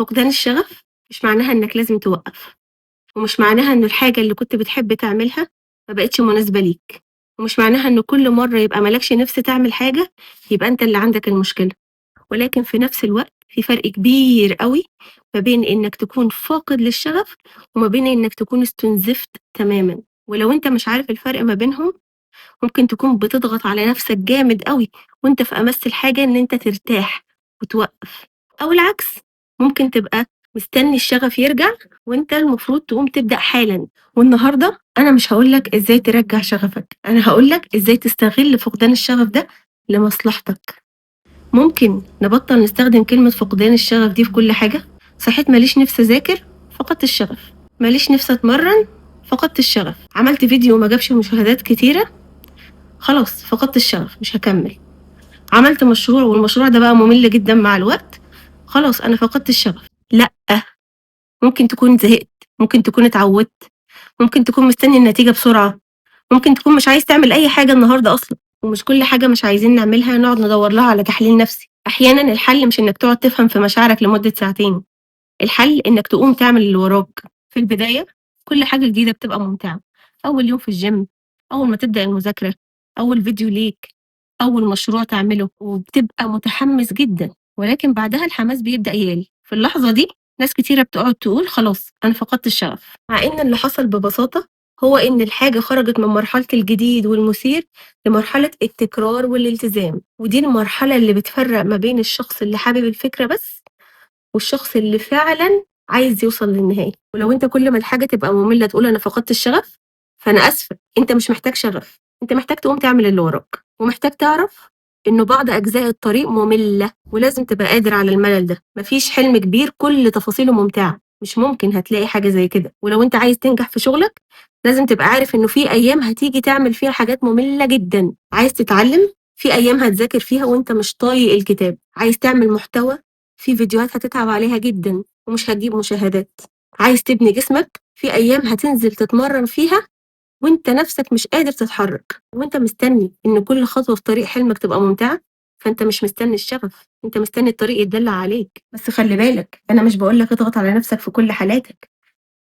فقدان الشغف مش معناها إنك لازم توقّف، ومش معناها إنه الحاجة اللي كنت بتحب تعملها ما بقتش مناسبة ليك، ومش معناها إنه كل مرّة يبقى ما لكش نِفْس تعمل حاجة يبقى أنت اللي عندك المشكلة، ولكن في نفس الوقت في فرق كبير أوي ما بين إنك تكون فاقد للشغف وما بين إنك تكون استُنزفت تمامًا، ولو أنت مش عارف الفرق ما بينهم ممكن تكون بتضغط على نفسك جامد أوي وأنت في أمَس الحاجة إن أنت ترتاح وتوقّف، أو العكس ممكن تبقى مستني الشغف يرجع وأنت المفروض تقوم تبدأ حالًا. والنهارده أنا مش هاقول لك إزاي ترجّع شغفك، أنا هاقول لك إزاي تستغل فقدان الشغف ده لمصلحتك. ممكن نبطّل نستخدم كلمة فقدان الشغف دي في كل حاجة؟ صحيت ما ليش نِفْس أذاكر، فقدت الشغف، ما ليش نِفْس أتمرّن، فقدت الشغف، عملت فيديو وما جابش مشاهدات كتيرة، خلاص فقدت الشغف مش هاكمّل، عملت مشروع والمشروع ده بقى ممل جدًا مع الوقت، خلاص أنا فقدت الشغف. لأ، ممكن تكون زهقت، ممكن تكون اتعودت، ممكن تكون مستني النتيجة بسرعة، ممكن تكون مش عايز تعمل أي حاجة النهارده أصلًا، ومش كل حاجة مش عايزين نعملها نقعد ندوّر لها على تحليل نفسي. أحيانًا الحل مش إنك تقعد تفهم في مشاعرك لمدة ساعتين، الحل إنك تقوم تعمل اللي وراك. في البداية كل حاجة جديدة بتبقى ممتعة، أول يوم في الgym، أول ما تبدأ المذاكرة، أول فيديو ليك، أول مشروع تعمله، وبتبقى متحمس جدًا، ولكن بعدها الحماس بيبدأ يقل. في اللحظة دي ناس كتيرة بتقعد تقول خلاص أنا فقدت الشغف، مع إن اللي حصل ببساطة هو إن الحاجة خرجت من مرحلة الجديد والمثير لمرحلة التكرار والالتزام، ودي المرحلة اللي بتفرق ما بين الشخص اللي حابب الفكرة بس والشخص اللي فعلًا عايز يوصل للنهاية. ولو أنت كل ما الحاجة تبقى مملة تقول أنا فقدت الشغف، فأنا آسفة، أنت مش محتاج شغف، أنت محتاج تقوم تعمل اللي وراك، ومحتاج تعرف إنه بعض أجزاء الطريق مملة ولازم تبقى قادر على الملل ده. ما فيش حلم كبير كل تفاصيله ممتعة، مش ممكن هتلاقي حاجة زي كده. ولو أنت عايز تنجح في شغلك لازم تبقى عارف إنه في أيام هتيجي تعمل فيها حاجات مملة جدًا. عايز تتعلم، في أيام هتذاكر فيها وأنت مش طايق الكتاب. عايز تعمل محتوى، في فيديوهات هتتعب عليها جدًا ومش هتجيب مشاهدات. عايز تبني جسمك، في أيام هتنزل تتمرن فيها وأنت نفسك مش قادر تتحرك، وأنت مستني إن كل خطوة في طريق حلمك تبقى ممتعة، فأنت مش مستني الشغف، أنت مستني الطريق يتدلع عليك. بس خلي بالك، أنا مش باقول لك اضغط على نفسك في كل حالاتك،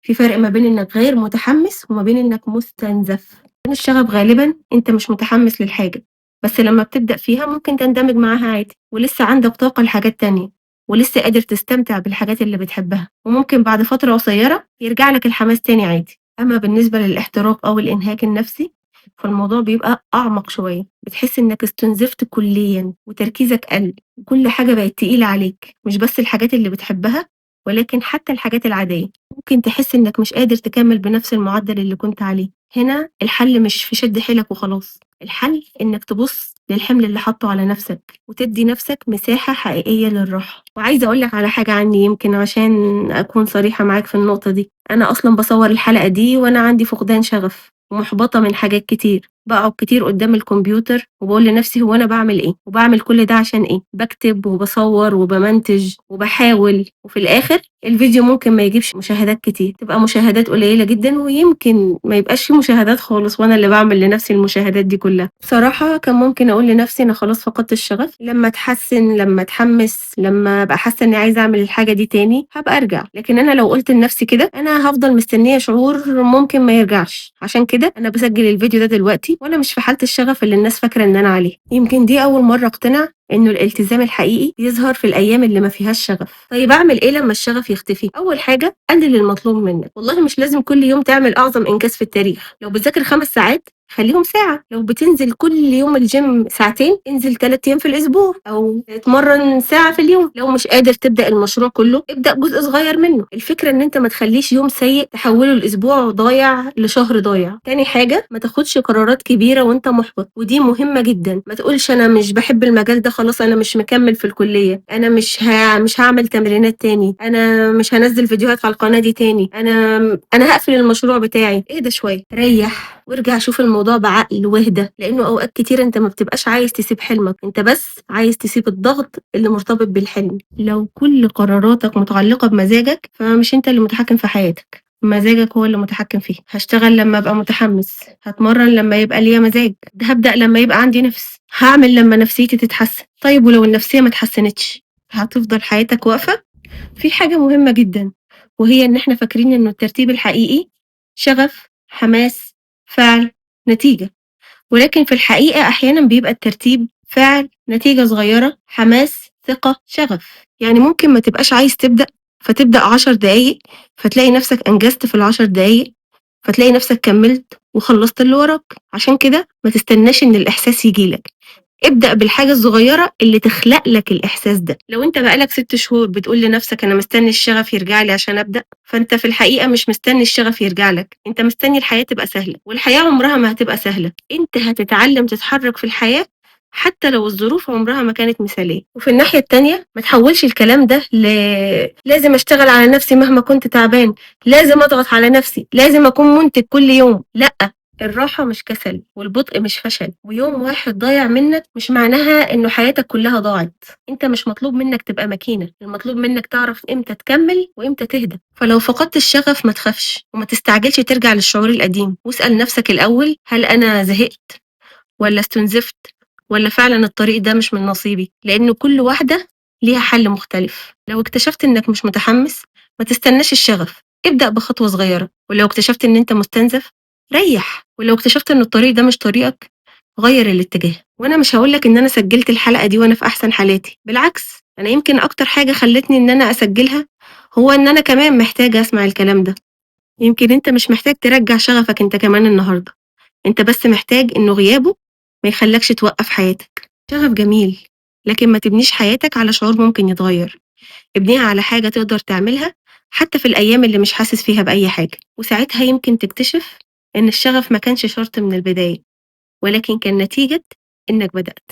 في فرق ما بين إنك غير متحمس وما بين إنك مستنزف. الشغف غالبًا أنت مش متحمس للحاجة، بس لما بتبدأ فيها ممكن تندمج معاها عادي، ولسه عندك طاقة لحاجات تانية، ولسه قادر تستمتع بالحاجات اللي بتحبها، وممكن بعد فترة قصيرة يرجع لك الحماس تاني عادي. أما بالنسبة للاحتراق أو الإنهاك النفسي فالموضوع بيبقى أعمق شوية، بتحس إنك استنزفت كليًا وتركيزك قل، وكل حاجة بقت تقيلة عليك، مش بس الحاجات اللي بتحبها ولكن حتى الحاجات العادية. ممكن تحس إنك مش قادر تكمل بنفس المعدل اللي كنت عليه. هنا الحل مش في شد حيلك وخلاص، الحل إنك تبص للحمل اللي حاطه على نفسك وتدي نفسك مساحة حقيقية للراحة. وعايزة أقول لك على حاجة عني يمكن عشان أكون صريحة معاك في النقطة دي، أنا أصلًا باصور الحلقة دي وأنا عندي فقدان شغف ومحبطة من حاجات كتير، باقعد كتير قدام الكمبيوتر وباقول لنفسي هو أنا باعمل إيه؟ وباعمل كل ده عشان إيه؟ باكتب وباصور وبامنتج وباحاول، وفي الآخر الفيديو ممكن ما يجيبش مشاهدات كتير، تبقى مشاهدات قليلة جدًا ويمكن ما يبقاش في مشاهدات خالص وأنا اللي باعمل لنفسي المشاهدات دي كلها. بصراحة كان ممكن أقول لنفسي أنا خلاص فقدت الشغف، لما أتحسن، لما أتحمس، لما أبقى حاسة إني عايزة أعمل الحاجة دي تاني هابقى أرجع، لكن أنا لو قلت لنفسي كده أنا هافضل مستنية شعور ممكن ما يرجعش. عشان كده أنا باسجل الفيديو ده دلوقتي وأنا مش في حالة الشغف اللي الناس فاكرة إن أنا عليها. يمكن دي أول مرة أقتنع إنه الالتزام الحقيقي بيظهر في الأيام اللي ما فيهاش شغف. طيب أعمل إيه لما الشغف يختفي؟ أول حاجة قلل المطلوب منك، والله مش لازم كل يوم تعمل أعظم إنجاز في التاريخ، لو بتذاكر 5 ساعات خليهم ساعة، لو بتنزل كل يوم الgym ساعتين انزل 3 أيام في الأسبوع أو اتمرن ساعة في اليوم. لو مش قادر تبدأ المشروع كله ابدأ جزء صغير منه. الفكرة إن أنت ما تخليش يوم سيء تحوله لأسبوع ضايع لشهر ضايع. تاني حاجة ما تاخدش قرارات كبيرة وأنت محبط، ودي مهمة جدا. ما تقولش أنا مش بحب المجال ده خلاص أنا مش مكمل في الكلية، أنا مش هعمل تمرينات تاني، أنا مش هنزل فيديوهات على القناة دي تاني، أنا هقفل المشروع بتاعي. اهدى شوية، ريح وارجع شوف الموضوع بعقل واهدى، لأنه أوقات كتير أنت ما بتبقاش عايز تسيب حلمك، أنت بس عايز تسيب الضغط اللي مرتبط بالحلم. لو كل قراراتك متعلقة بمزاجك فمش أنت اللي متحكم في حياتك، مزاجك هو اللي متحكم فيه. هاشتغل لما أبقى متحمس، هاتمرن لما يبقى ليا مزاج، هابدأ لما يبقى عندي نفس، هاعمل لما نفسيتي تتحسن. طيب ولو النفسية ما اتحسنتش هتفضل حياتك واقفة؟ في حاجة مهمة جدًا، وهي إن إحنا فاكرين إنه الترتيب الحقيقي شغف، حماس، فعل، نتيجة، ولكن في الحقيقة أحيانًا بيبقى الترتيب فعل، نتيجة صغيرة، حماس، ثقة، شغف. يعني ممكن ما تبقاش عايز تبدأ، فتبدأ 10 دقايق، فتلاقي نفسك أنجزت في ال10 دقايق، فتلاقي نفسك كملت وخلصت اللي وراك. عشان كده ما تستناش إن الإحساس ييجي لك، ابدأ بالحاجة الصغيرة اللي تخلق لك الإحساس ده. لو أنت بقى لك 6 شهور بتقول لنفسك أنا مستني الشغف يرجع لي عشان أبدأ، فأنت في الحقيقة مش مستني الشغف يرجع لك، أنت مستني الحياة تبقى سهلة، والحياة عمرها ما هتبقى سهلة. أنت هتتعلم تتحرك في الحياة حتى لو الظروف عمرها ما كانت مثالية. وفي الناحية التانية ما تحولش الكلام ده لازم أشتغل على نفسي مهما كنت تعبان، لازم أضغط على نفسي، لازم أكون منتج كل يوم. لأ، الراحة مش كسل، والبطء مش فشل، ويوم واحد ضايع منك مش معناها إنه حياتك كلها ضاعت. أنت مش مطلوب منك تبقى ماكينة، المطلوب منك تعرف إمتى تكمل وإمتى تهدى. فلو فقدت الشغف ما تخافش، وما تستعجلش ترجع للشعور القديم، واسأل نفسك الأول هل أنا زهقت ولا استنزفت ولا فعلًا الطريق ده مش من نصيبي؟ لأن كل واحدة ليها حل مختلف. لو اكتشفت إنك مش متحمس ما تستناش الشغف، ابدأ بخطوة صغيرة. ولو اكتشفت إن أنت مستنزف ريح، ولو اكتشفت إن الطريق ده مش طريقك غير الاتجاه. وأنا مش هقولك إن أنا سجلت الحلقة دي وأنا في أحسن حالاتي، بالعكس أنا يمكن أكتر حاجة خلتني إن أنا أسجلها هو إن أنا كمان محتاجة أسمع الكلام ده. يمكن أنت مش محتاج ترجع شغفك أنت كمان النهاردة، أنت بس محتاج إنه غيابه ما يخلكش توقف حياتك. شغف جميل، لكن ما تبنيش حياتك على شعور ممكن يتغير، ابنيها على حاجة تقدر تعملها حتى في الأيام اللي مش حاسس فيها بأي حاجة. وساعتها يمكن تكتشف إن الشغف ما كانش شرط من البداية، ولكن كان نتيجة إنك بدأت.